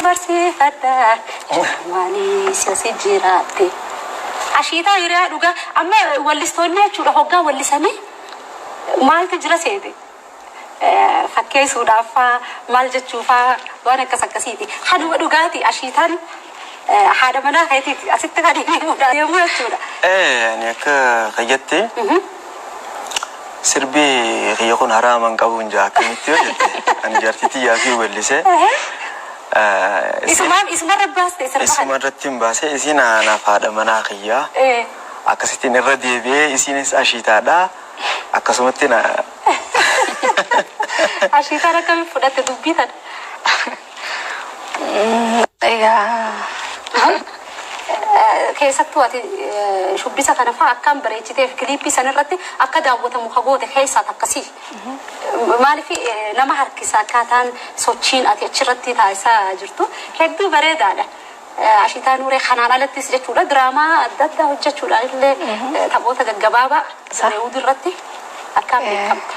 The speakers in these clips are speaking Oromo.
Barsiifadha maalis yoo si jiraatte. Ashiitaa hiriyaa dhugaa amma wallistoonni jechuudha hoggaa wallisanii maaltu jira seete? Fakkeessuudhaaf faa maal jechuufaa waan akkas akkasiiti. Kanuma dhugaati ashiitaan haadha manaa keetiiti asitti kan himuudhaaf deemu jechuudha. Ee ani akka kiyyatti sirbi kiyya kun haraama hin qabu hin jaa akkamitti yoo jette ani jaartii tiyyaa fi wellise. Isumaan isumarra baaste sirba kana. Isuma irratti hin baase isiin anaaf haadha manaa kiyyaa. Akkasittiin irra deebi'ee isiinis ashiitaadha. Akkasumatti na. Ashiitaan akkamiin fudhatte dubbii tana? Egaa Keessattuu ati shubbisa kana fa'aa akkaan bareechiteef kiliippii san irratti akka daawwatamu ka goote keessaa takkasii. Maaliif nama harkisa akkaataan sochiin ati achirratti taasisaa jirtu hedduu bareedaadha. Ashiitaa Nuuree kanaan alattis jechuudha diraamaa adda addaa hojjechuudhaan illee taphoota gaggabaabaa Hollywood irratti akkaan beekamta.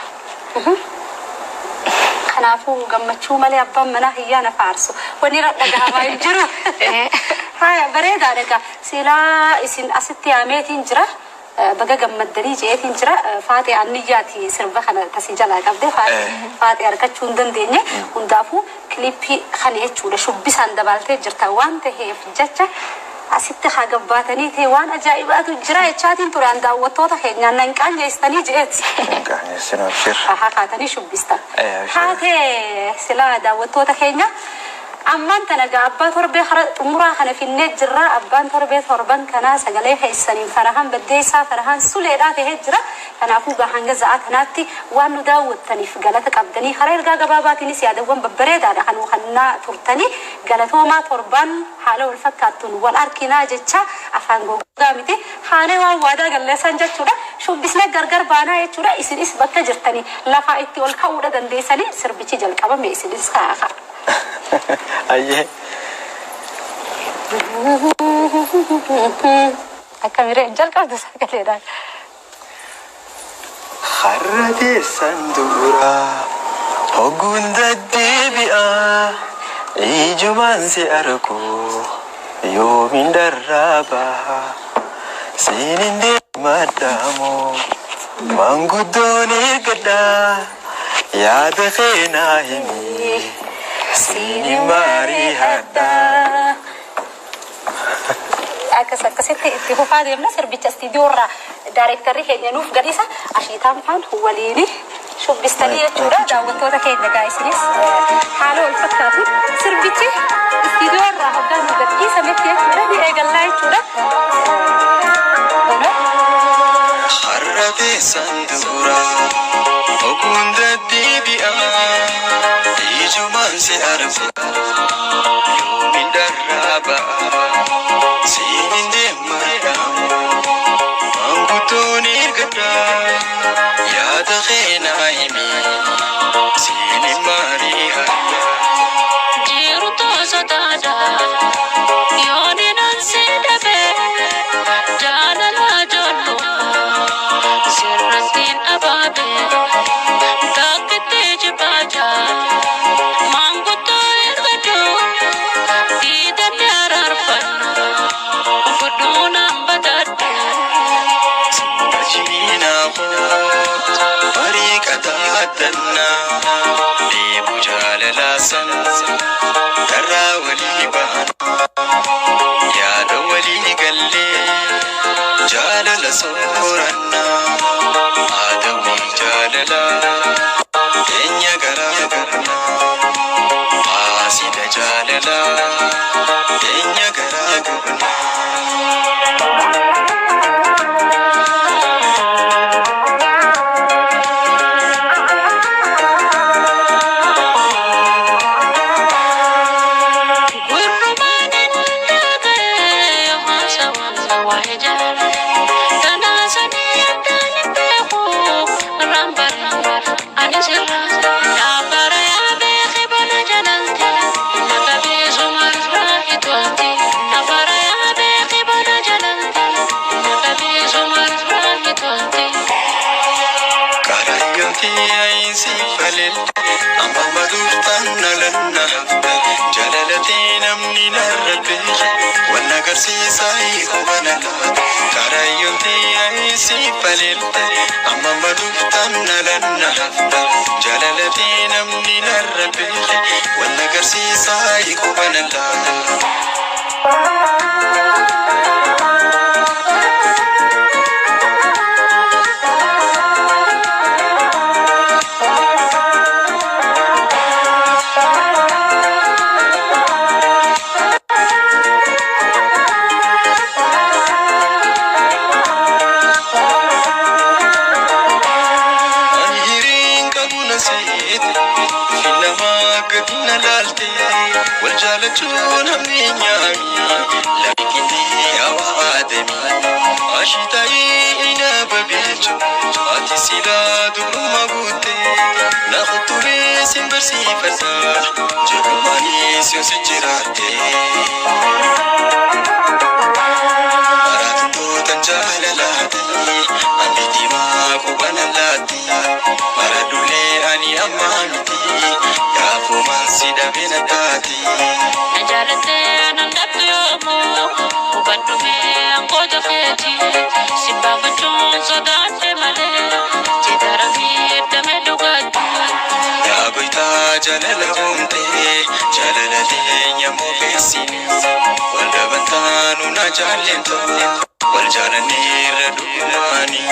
Kanaafuu gammachuu malee abbaan manaa hiyyaa na faarsu. Wanni irra dhagahamaa hin jiru. Haya bareedaadha egaa silaa isin asitti yaameetiin jira. Baga gammaddanii je'eetiin jira. Faaxee Anniyyaati sirba kana tasii jalaa qabde faaxee argachuu hin dandeenye. Hundaafuu kiliippii kana jechuudha shubbisaan dabaaltee jirta waan ta'eef jecha asitti haa gabbaatanii ta'e waan ajaa'ibaatu jira jechaatiin ture an daawwattoota keenyaan nan qaanyeessitanii je'eeti. Hin qaanyeessinu abshir. Haa kaatanii shubbistan. Ee abshir. Haatee silaa daawwattoota keenya ammaan tana egaa abbaa torbee kara xumuraa kana finnee jirra. Abbaan torbee torban kanaa sagalee keessaniin Farahaan Baddeessaa Farahaan Suleedhaa tahee jira. Kanaafuu egaa hanga za'aa kanaatti waan nu daawwattaniif galata qabdanii karaa ergaa gabaabaatiinis yaadawwan babbareedaadha kan nu kennaa turtanii galatoomaa torbaan haala wal fakkaattuun wal arkinaa jecha afaan gogaa miti haanee waan waadaa galleessan jechuudha. Shubbisnee gargar baanaa jechuudha. Isinis bakka jirtanii lafaa itti ol ka'uudha dandeessanii sirbichi jalqabame isinis ka'aa. Ayyee. Akkamiree jalqabdu sagaleedhaan. Har'a teessan dura hogguun deddeebi'a ijumaan si argu yoomiin dharraa baha siin hin deemadhaamoo maanguddoon eeggadha yaada kee naa himi siin hin mari'adha. Akkas akkasitti itti fufaa deemna sirbicha istiidiyoo irraa daayirektarri keenya nuuf gadhiisa ashiitaan faan waliin shubbistanii jechuudha daawwattoota keenya gaa isinis haala wal fakkaatuun sirbichi istiidiyoo irraa hoggaa nu gadhiisametti jechuudha ni eegallaa jechuudha. Har'a teessan dura hogguun deddeebi'a ijumaan si argu yoomiin dharraa ba'a siin hin deemadhaamoo maanguddoon ergadha yaada kee naa himi siin hin mari'adha. Jiru toosotaadha yooni nan si dhabe jaalala ijoollummaa sirrattiin abaabe takkitti jibaaja maanguddoo ergadhu diidatti araarfannu fudhuu nan batadhu. Jiina koot barii qadaadannaa deebu jaalalaa san karraa walii baana yaada walii gallee jaalala soorannaa haadawii jaalalaa keenya garaa gubnaa haasida jaalalaa keenya garaa gubnaa. agarsiisaa qubana laata. Karayyoon tiyya si faleelte amma maduftaan nalanna hafta. Jaalalatii namni narra beeke wal agarsiisaa qubana laata. Ani hiriin qabu na seete fi namaa gadi na laalte wal jaalachuun hamni nyaami lammiilee hawaadami ashitaayii ina babeechu ati silaa dubrummaa guutte na kutubee sin barsiifadha jedhumaanis yoo si jiraatte. Barattoota jaalalaati ani diimaa qubana laati bara dulee ani ammaa miti gaafumaan si dhabee na taati. Na jaalattee nan dhabdu yoomuu hubadhu mee angoota keeti si baafachuun sodaadhe malee jedharamii eddame dhugaatti. Yaa goytaa jaalala uumte jaalala teenya moofeessini wal dhabantaanu na jaallentu wal jaalanneerra dhugumaani.